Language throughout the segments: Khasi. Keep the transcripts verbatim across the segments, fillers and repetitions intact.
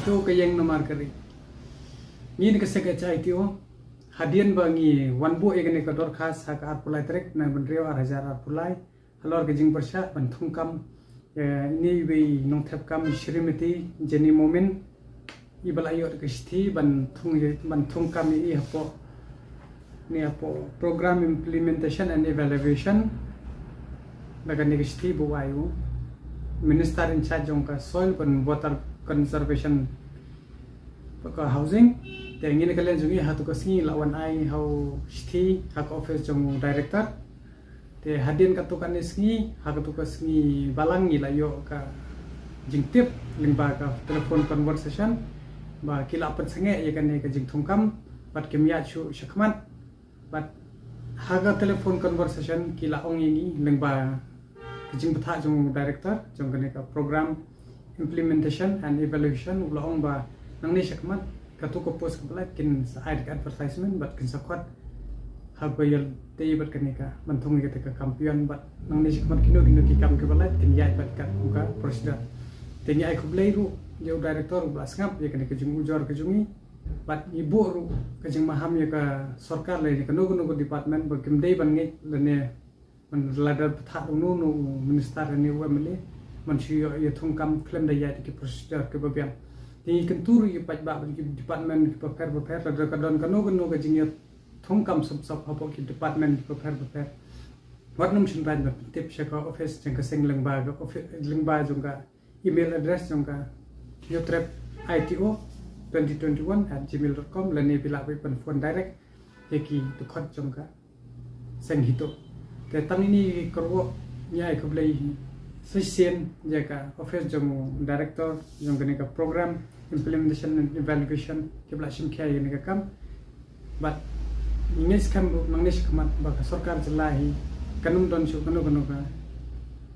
To ka ïeng namar ka ri. Ngi na ka seng H I T O, hadien ba ngi wan buh ïa kane ka dorkhas ha ka arphew lai tarik na Naiwieng ar hajar arphew lai, halor ka jingpyrshah ban thung kam ïa ine iwei i nongthep kam, Shrimati Jenny Momin, iba la ïoh ka shithi ban thung, ban thung kam ïa i hapoh, ne hapoh Program Implementation and Evaluation. Ba kane ka shithi ba u ai u Minister in charge jong ka Soil bad Water Conservation bad ka Housing. Te ngi na ka liang jong ngi ha tu ka sngi la wan ai ha u shithi ha ka office jong u Director. Te hadien katu kane sngi, ha katu ka sngi balang ngi la ïoh ka jingtip lyngba ka telephone conversation ba ki la pynsangeh ïa kane ka jingthung kam bad kim ïaid shuh shakhmat. Bad ha ka telephone conversation ki la ong ïa ngi lyngba ka jingbthah jong u Director jong kane ka Program Implementation and Evaluation, u la ong ba nangne shakhmat katu ka post kaba lait kin sa ai da ka advertisement bad kin sa khot ha ba ïadei bad kane ka ban thung ïa kata ka kam pian, bad nangne shakhmat kino kino ki kam kiba lait kin ïaid bad ka, ka procedure. Te ngi ai khublei ruh ïa u Director uba la sngap ïa kane ka jingujor ka jong ngi. Bad ngi buh ruh ka jingmaham ïa ka sorkar lane kano kano ka department ba kim dei ban ngeit lane ban lada bthah uno uno u minister ne u M L A ban shu ïoh ïa thung kam khlem da ïaid ki procedure kiba biang. Te ngi kyntu ruh ïa paidbah bad ki department kiba pher ba pher, lada ka don kano kano ka jingïathung kam sop sop hapoh ki department kiba pher ba pher, wat nym shynrang ban pyntip sha ka office jong ka seng lyngba ka office, lyngba jong ka email address jong ka youth rep I T O twenty twenty-one at gmail dot com, lane phi lah ban phone direct ïa ki dkhot jong ka seng HITO. Te tang ine i kyrwoh ngi ai khublei shisien ïa ka office jong u Director jong kane ka Program Implementation and Evaluation kiba la shim khia ïa kane ka kam. Bad ngi ngeit skhem ruh nangne shakhmat ba ka sorkar jylla hi kan ym don shuh kano kano ka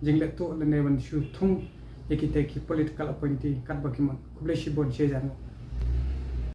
jingleh tuh lane ban shu thung ïa kita ki political appointee katba ki mon. Khublei shibun, shi hajar nguh.